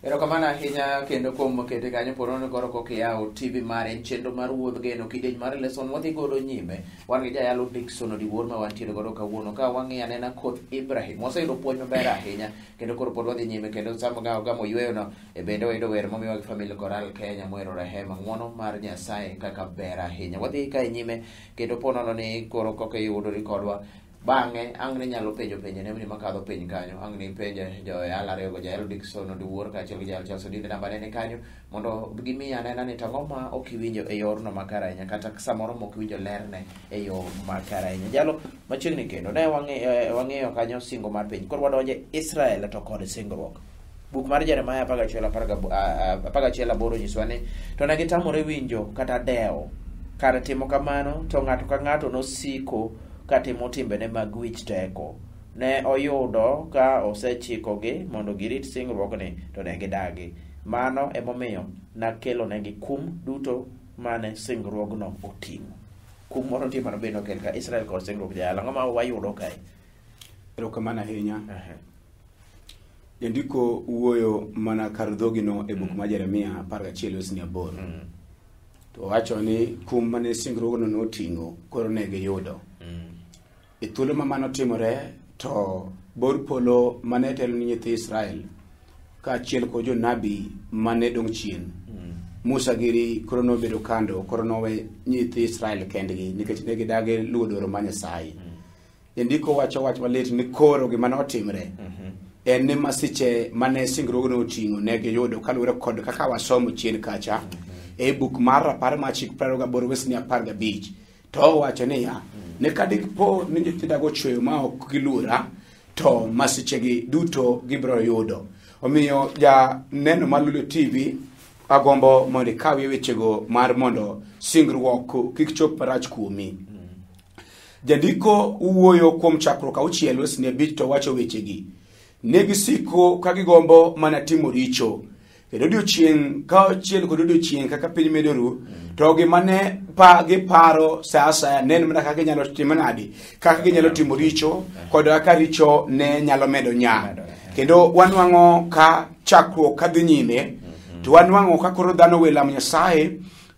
Erokamano ahinya kendo kuom kete kanyo ponono koro koka iyawo TV mare en chenro mar wuodh geno kidieny mar lesson wadhi godo nyime. Wan gi jayalo Dickson Odiwuor ma wantiere godo kawuono ka wang'iyo anena koth Ibrahim. Waseyudo puonj maber ahinya kendo koro pod wadhi nyime kendo sama gamo yueyono e bende wayudo wer momiwa gi Family Choral Kenya mohero Rehema ng'uono mar Nyasaye kaka ber ahinya. Wadhi kae nyime kendo ponono ni koro koka iyudori kodwa bang'e ang' ne nyalo penjo penjo nembni makadho piny kanyo ang' ne ipenjo joyal ariyogo jayalo Dickson Odiwuor kaachiel gi jayalo Charles Odinde namba ne ni kanyo mondo gimiyi anena ni to ang'o ma ok iwinjo e yorno makare ahinya kata samoro ma ok iwinjo lerne e yo makare ahinya jalo machiegni kendo ne wang'iyo kanyo singo mar piny koro wadonje Israel to kod singruok buk mar Jeremia 11:8 nyisowa ni to ne gitamore winjo kata dewo kar timo kamano to ng'ato ka ng'ato nosiko katimo timbene mag wich teko ne oyudo ka osechikogi mondo girit singruokni to ne gidagi mano emomiyo nakelonegi kum duto mane singruogno oting'o kum moro nitie mano bende okel ka Israel kod singruok jayalo ang'o ma wayudo kae Erokamano ahinya. Jandiko wuoyo mana kar dhogino e buk mar Jeremia 11 wesni 8. To owacho ni kum mane singruogno noting'o koro ne giyudo. E thuolo ma mano timore to bor polo mane telo ni nyithi Israel kaachiel kod jonabi mane dong' chien. Musa giri koro nobedo kando koro nowe nyithi Israel kendgi nikech ne gidagi luwo dwaro mar Nyasaye. Jandiko wacho wach malit ni koro gima notimre en ni masiche mane singruogno oting'o ne giyudo kaluwore kod kaka wasomo chien kacha e buk mar rapar mar chik 28 wesni 15 to owacho niya ni ka dipo ni nyithindago ochweyo ma ok giluora to masichegi duto gibiro yudo. Omiyo ja neno mar Lolwe TV agombo mondo ikawie wechego mar mondo singruok kik chop marach kuomi. Jandiko wuoyo kuom chakruok 6 wesni 5 to wacho wechegi. Ne gisiko ka gigombo mana timo richo. Kendo odiochieng' ka achiel kod odiochieng' kaka piny medo ru, to gima ne pa giparo sa asaya ne en mana kaka ginyalo timo nadi, kaka ginyalo timo richo, kod kaka richo ne nyalo medo nya. Kendo wanwang'o ka chakruok kadhi nyime, to wanwang'o ka koro dhano we lamo Nyasaye,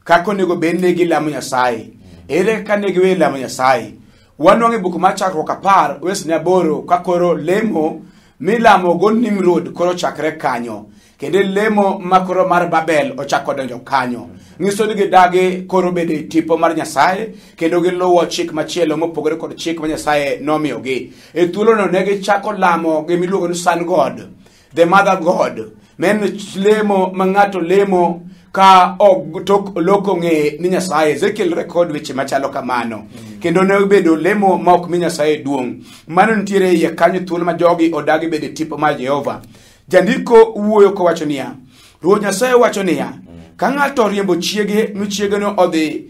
kaka onego bed ni gilamo Nyasaye. Ere kaka ne giwe lamo Nyasaye? Wanwang'o e buk mar chakruok 10 wesni 8 ka koro lemo milamo go Nimrod koro chakre kanyo. Kendo lemo ma koro mar Babel ochako donjo kanyo. Nyiso ni gidagi koro bedo e tipo mar Nyasaye kendo giluwo chik machielo mopogore kod chik ma Nyasaye nomiyogi. E thuolono ne gichako lamo gimiluongo ni Sun God, the Mother God. Ma en lemo ma ng'ato lemo ka tok oloko ng'eye ni Nyasaye. Ezekiel record weche machalo kamano. Kendo ne obedo lemo ma ok mi Nyasaye duong'. Mano nitiere iye kanyo thuolo ma jogi odagi bedo e tipo mar Jehova. Jandiko wuoyo kowacho niya, Ruoth Nyasaye wacho niya, ka ng'ato oriembo chiege mi chiegeno odhi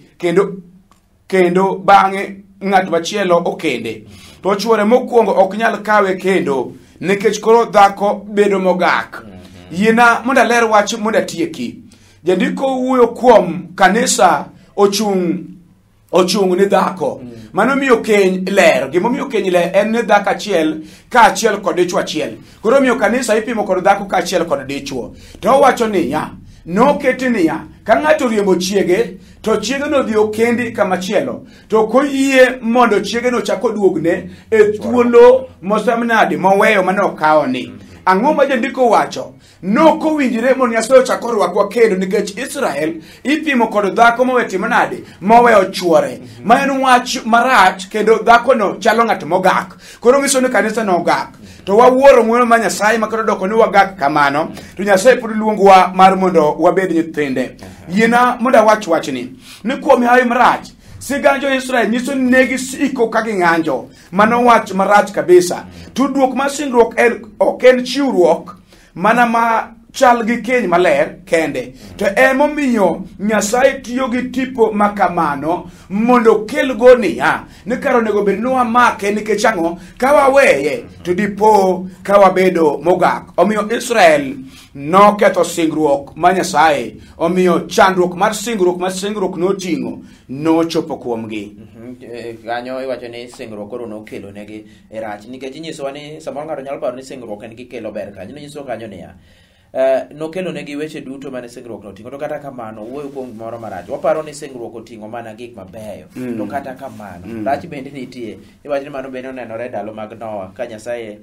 kendo bang'e ng'at machielo okende, to chwore mokwongo ok nyal kawe kendo nikech koro dhako bedo mogak. Yiena mondo aler wach mondo atieki. Jandiko wuoyo kuom kanisa ochung' ni dhako. Mano miyo keny ler. Gimomiyo keny ler en ni dhako achiel kaachiel kod dichwo achiel. Koro miyo kanisa ipimo kod dhako kaachiel kod dichwo. To owacho niya, noketi niya, ka ng'ato oriembo chiege, to chiegeno odhi okendi kamachielo, to koyie mondo chiegeno ochak oduogne e thuolo mosemnadi moweyo mane okawoni. Ang'o ma jandiko wacho? Nokowinjre mondo Nyasaye ochak orwakwa kendo nikech Israel ipimo kod dhako mowe timo nade? Moweyo chwore. Ma en wach marach kendo dhakono chalo ng'at mogak. Koro nyiso ni kanisa no ogak. To wawuoro ng'wono mar Nyasaye ma koro doko ni wagak kamano, to Nyasaye pod luongowa mar mondo wabed nyithinde. Yiena mondo awach wachni ni kuom hawi marach, sigand jo-Israel nyiso ni ne gisiko ka ging'anjo. Mano wach marach kabisa. Tudruok mar singruok ok en chiwruok mana ma chal gi keny maler kende. To emomiyo Nyasaye tiyo gi tipo ma kamano mondo okelgo niya, ni kar onego bed ni wamake nikech ang'o? Ka waweye to dipo ka wabedo mogak. Omiyo Israel noketho singruok ma Nyasaye. Omiyo chandruok mar singruok ma singruok noting'o nochopo kuomgi. Kanyo iwacho ni singruok koro nokelo negi e rach nikech inyisowa ni samoro ng'ato nyalo paro ni singruok en gikelo ber kanyo. Inyisowa kanyo niya, Nokelo negi weche duto mane singruok noting'o, to kata kamano wuoyo kuom gimoro marach. Waparo ni singruok oting'o mana gik mabeyo, to kata kamano rach bende nitie. Iwacho ni mano bende onenore e ndalo mag Noah, ka Nyasaye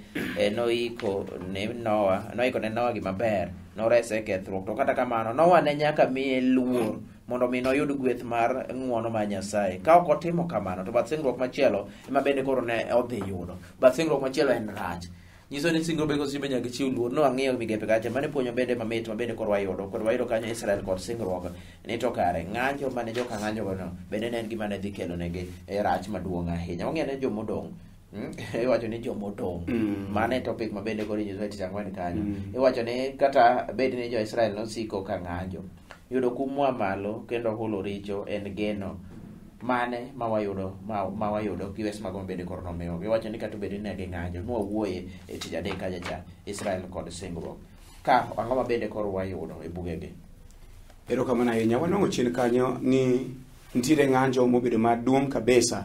noiko ne Noah gima ber, norese e kethruok, to kata kamano Noah ne nyaka miye luor mondo mi noyud gweth mar ng'uono mar Nyasaye. Ka ok otimo kamano, to bath singruok machielo ema bende koro ne odhi yudo. Bath singruok machielo en rach. Nyiso ni singruok bende kosibe nyaka chiw luor. No ang'iyo migepe kacha mane puonjo bende mamit ma bende koro wayudo. Koro wayudo kanyo Israel kod singruok ni to kare ng'anjo mane joka ng'anjo gono bende ne en gima ne dhi kelo negi rach maduong' ahinya. Wang'eyo ni jomodong' iwacho ni jomodong'. Mano e topic ma bende koro inyiso e tich ang'wen kanyo. Iwacho ni kata bed ni jo-Israel nosiko ka ng'anjo, yudo kum moa malo kendo hulo richo en geno mane ma wayudo ma wayudo gi wes mago bende koro nomiyo. Giwacho ni kata obed ni ne ging'anjo, nwawuoye e tich adek kacha cha Israel kod singruok. Ka ang'o ma bende koro wayudo e bugegi? Erokamano ahinya. Wanwang'o chien kanyo ni nitiere ng'anjo mobedo maduong' kabisa.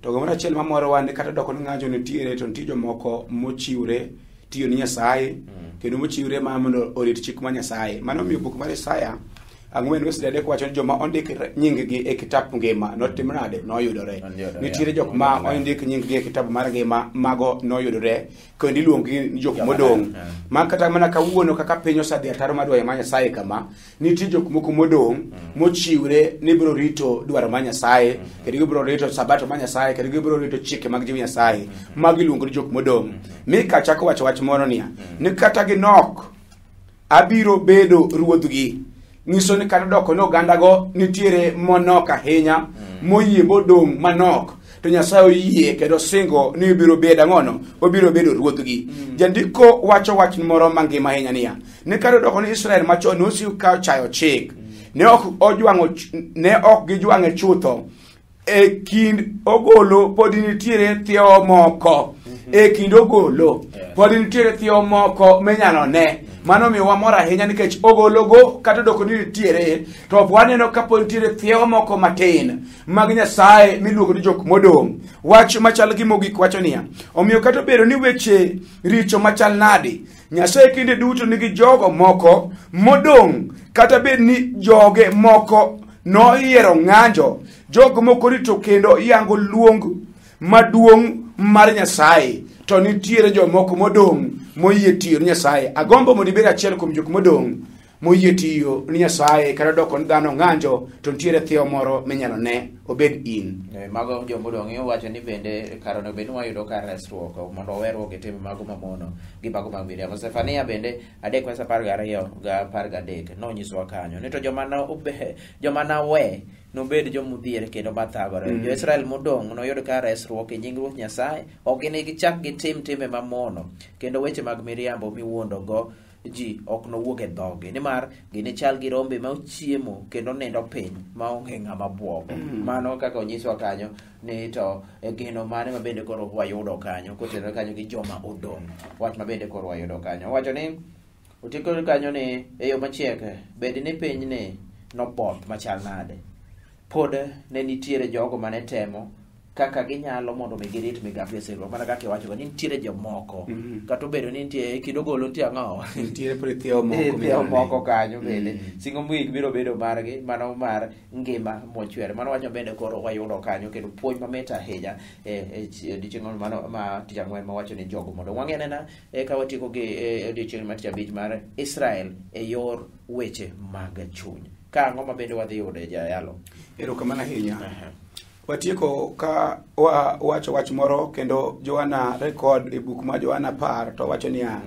To gimoro achiel mamorowa ni kata doko ni ng'anjo nitiere, to nitie jomoko mochiwre tiyo ni Nyasaye, kendo mochiwre ma mondo orit chik mar Nyasaye. Mano omiyo buk mar Isaya 4:3 wacho ni joma ondik nying-gi e kitap ngima notim nade? Noyudore. Nitiere jok ma ondik nying-gi e kitabu mar ngima, mago noyudore, kendo iluongogi ni jok modong'. Ma kata mana kawuono kaka piny osedhi ataro mar dwaro mar Nyasaye kama, nitie jok moko modong' mochiwre ni biro rito dwaro mar Nyasaye, kendo gibiro rito sabato mar Nyasaye, kendo gibiro rito chike mag Nyasaye. Magi iluongo ni jok modong'. Mika chako wacho wach moro niya, ni kata ginok, abiro bedo ruodhgi. Nyiso ni kata doko ni ogandago nitiere monok ahinya, moyie modong' manok, to Nyasaye oyie kendo singo ni obiro bedo ang'ono, obiro bedo ruodhgi. Jandiko wacho wach moro mangima ahinya niya, ni kata doko ni Israel machon nosiko ka chayo chik, ne ok gijwang'e chutho. E kind ogolo pod nitiere thiewo moko. E kind ogolo pod nitiere thiewo moko minyalo ne. Mano miyo wamor ahinya nikech ogologo kata doko ni nitiere, to waneno ka pod nitiere thiewo moko matin mag Nyasaye miluongo ni jok modong'. Wach machal gi mogik wacho niya, omiyo kata obedo ni weche richo machal nade, Nyasaye kinde duto nigi jogo moko modong', kata bed ni joge moko noyiero ng'anjo, jogo moko rito kendo yango luong maduong' mar Nyasaye, to nitiere jomoko modong' moyie tiyo ni Nyasaye. Agombo mondo ibed achiel kuom jok modong' moyie tiyo ni Nyasaye, kata doko ni dhano ng'anjo, to nitiere thiewo moro minyalo ne obed in. Mago jomodong' iwacho ni bende kar onego bed ni wayudo kar resruok mondo waweruok gi tim mago mamono gi mago mag miriambo. Zefania bende 3:12 ga 13 nonyisowa kanyo ni to joma nawe nobed jomodhier kendo mathagore. Jo-Israel modong' noyud kar resruok e nying Ruoth Nyasaye, ok ginichak gitim timbe mamono kendo weche mag miriambo miwuondogo ji ok nowuog e dhogi, nimar ginichal gi rombe ma ochiemo kendo nindo piny maonge ng'ama bwogo. Mano kaka onyiswa kanyo ni to e geno mane ma bende koro wayudo kanyo kotenore kanyo gi joma odong'. Wach ma bende koro wayudo kanyo owacho ni otieko kanyo ni e yo machiek, bed ni pinyni noboth machal nade, pod ne nitiere jogo mane temo kaka ginyalo mondo mi girit migape e singruok. Mana kaka iwacho ni nitiere jomoko, kata obedo ni nitie kind ogolo nitie ang'o, nitiere pod thiewo moko, moko kanyo bende singo mogik biro bedo margi, mano mar ngima mochwere. Mano wacho bende koro wayudo kanyo kendo puonj mamit ahinya e odiechieng' mano ma tich ang'wen mawacho ni jogo mondo wang'e nena ka watieko gi odiechieng' mar tich abich mar Israel e yor weche mag chuny. Ka ang'o ma bende wadhi yudo e jayalo? Erokamano ahinya. Watieko ka wacho wach moro kendo Johana record e buk ma Johana 10 to wacho niya,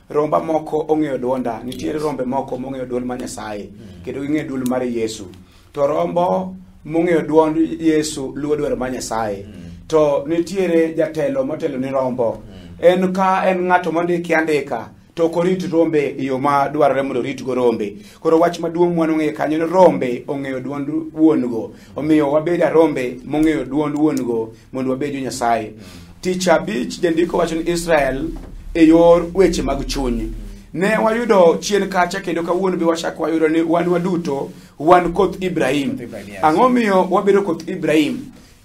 romba moko ong'eyo duonda, nitiere rombe moko mong'eyo duol mar Nyasaye, kendo ging'eyo duol mar Yesu. To rombo mong'eyo duond Yesu luwo dwaro mar Nyasaye. To nitiere jatelo motelo ni rombo. En ka en ng'ato mondiki andika, to ok orit rombe e yo ma dwarore mondo oritgo rombe. Koro wach maduong' mwanong'eyo kanyo ni rombe ong'eyo duond wuon-go. Omiyo wabed rombe mong'eyo duond wuon-go mondo wabed jo Nyasaye. Tich abich jandiko wacho ni Israel e yor weche mag chuny. Ne wayudo chien kacha kendo kawuono be wachako wayudo ni wan waduto wan koth Ibrahim. Ang'o miyo wabedo koth Ibrahim?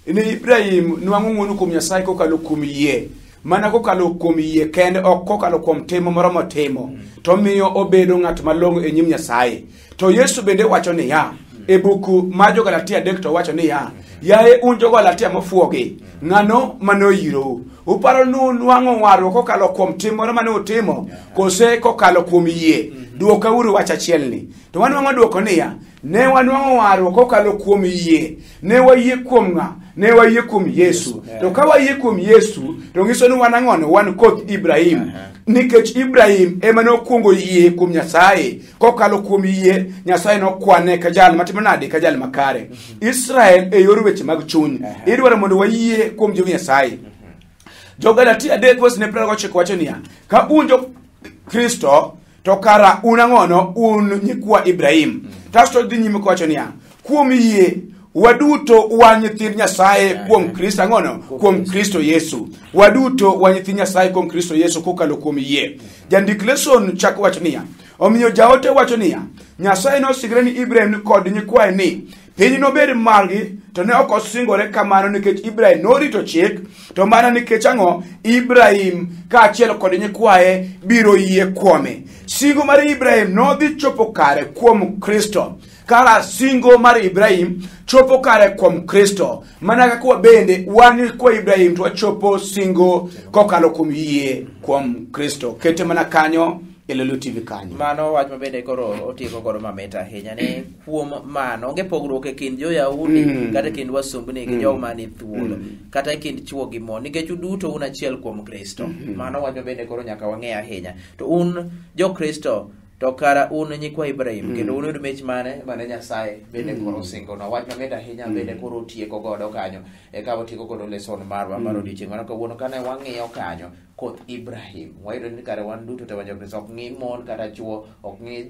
Ni Ibrahim nwang'o ng'wono kuom Nyasaye kokalo kuom yie. mana kokalo kuom yie kende, ok kokalo kuom tim moro motimo, to miyo obedo ng'at malong'o e nyim Nyasaye. To Yesu bende wacho niya e buku mar Jo-Galatia 3 to wacho niya, yaye un Jo-Galatia mofuogi, ng'ano mane oyirou? Uparo ni unwang'o warruok kokalo kuom tim moro mane utimo, kose kokalo kuom yie? Dwokauru wach achielni. To wanwang'o dwoko niya, ne wanwang'o warruok kokalo kuom yie. Ne wayie kuom ng'a? Ne wayie kuom Yesu. To ka wayie kuom Yesu, to nyiso ni wan ang'ono? Wan koth Ibrahim. Nikech Ibrahim ema nokwongo yie kuom Nyasaye. Kokalo kuom yie, Nyasaye nokwane ka jal matimo nade? Ka jal makare. Israel e yor weche mag chuny. Idwaro mondo wayie kuom Jehova Nyasaye. Jo-Galatia 3:29 wacho niya, ka un jo Kristo, to kara un ang'ono? Un nyikwa Ibrahim. Kasto dhi nyime kowacho niya, kuom yie waduto wan nyithind Nyasaye kuom Kristo ang'ono? Kuom Kristo Yesu. Waduto wan nyithind Nyasaye kuom Kristo Yesu kokalo kuom yie. Jandik leson chako wacho niya, omiyo jaote wacho niya, Nyasaye nosingore ni Ibrahim kod nyikwaye ni piny nobed margi, to ne ok osingore kamano nikech Ibrahim norito chik, to mana nikech ang'o? Ibrahim kaachiel kod nyikwaye biro yie kuome. Singo mar Ibrahim nodhi chopo kare kuom Kristo. Kara singo mar Ibrahim chopo kare kuom Kristo. Mana kaka wabende wan nyikwa Ibrahim to wachopo singo kokalo kuom yie kuom Kristo. Kete mana kanyo e Lolwe TV kanyo. Mano wach mabende koro otieko godo mamit ahinya ni kuom mano onge pogruok e kind jo-Yahudi kata e kind wasumbni gi joma ni thuolo, kata e kind chwo gi mon, nikech uduto un achiel kuom Kristo. Mano wach mabende koro nyaka wang'e ahinya. To un jo-Kristo, to kara un nyikwa Ibrahim, kendo un yud mich mane mane Nyasaye bende koro osingonwa. Wach mamit ahinya bende koro otieko godo kanyo. Eka watieko godo leson marwa mar odiochieng' mar kawuono. Kane wang'iyo kanyo koth Ibrahim, wayudo ni kare wan duto te wan jo-Kristo, ok ng'i mon kata chwo, ok ng'i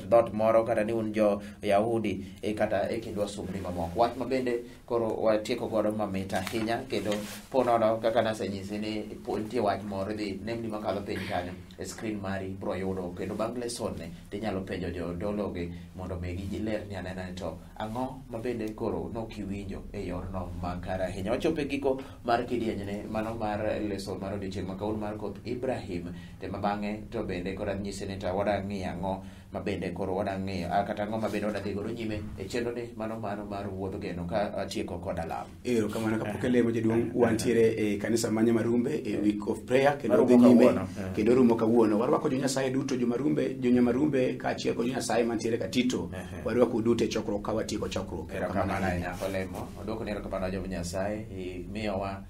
dhot moro kata ni un jo Yahudi kata e kind wasumbni mamoko. Wach mabende koro watieko godo mamit ahinya, kendo ponono kaka nasenyisi ni nitie wach moro dhi nembni makalo piny kanyo e screen mari bro yudo, kendo bang' lesson ne tinyalo penjo jodologi mondo mi gilerni anena ni to ang'o mabende koro nokiwinjo e yorno makare ahinya. Wachopo e giko mar kidienyne mano mar lesson mar odiochieng' ma kawuono mar koth Ibrahim, te ma bang'e to bende koro anyisi ni to wadwa ng'iyo ang'o mabende koro wadwa ng'iyo, kata ang'o mabende wadwa dhi godo nyime e chenro ni mano mar wuodh geno ka atieko kod alam. Erokamano kapok elemo jaduong', wantiere e kanisa ma Nyamarumbe e week of prayer kendo Marumo dhi nyime kawuono. Kendo rumo kawuono. Warwako jo Nyasaye duto, jo Nyamarumbe kaachiel kod jo Nyasaye mantiere Katito. Warwako duto e chokruok ka watieko chokruok. Erokamano ahinya kolemo. Odwoko ni erokamano jo Nyasaye, imiyowa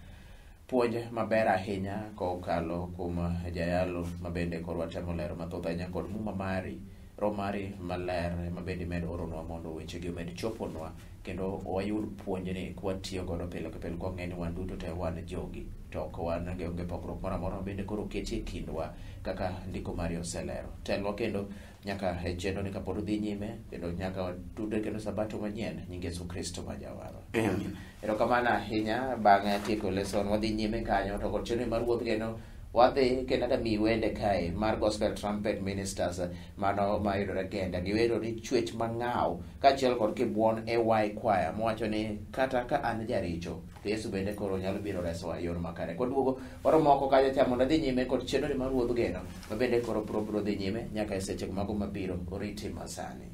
puonj maber ahinya kokalo kuom jayalo mabende koro watemo lero mathoth ahinya kod muma mari, roho mari maler mabende imed oronwa mondo wechegi omed choponwa kendo wayud puonjni kwatiyo godo pile ka pile kwang'eyo ni wan duto te wan jogi to ok wan onge pogruok moro amora mabende koro oketi e kindwa kaka ndiko mari oselero. Telwa kendo nyaka e chenro ni kapod odhi nyime kendo nyaka watudre kendo sabato manyien nying Yesu Kristo ma jawarwa. Amen. Erokamano ahinya. Bang' tieko leson wadhi nyime kanyo to kod chenro mar wuodh geno wadhi kendo adami wende kae mar Gospel Trumpet Ministers mano mayudore Genda. Giwero ni chwech mang'aw kaachiel kod Kibuon AY Choir mowacho ni kata ka an jaricho to Yesu bende koro nyalo biro resowa e yor makare. Kwaduogo waromo oko kacha cha mondo adhi nyime kod chenro mar wuodh geno ma bende koro biro dhi nyime nyaka e seche mago mabiro. Oriti masani.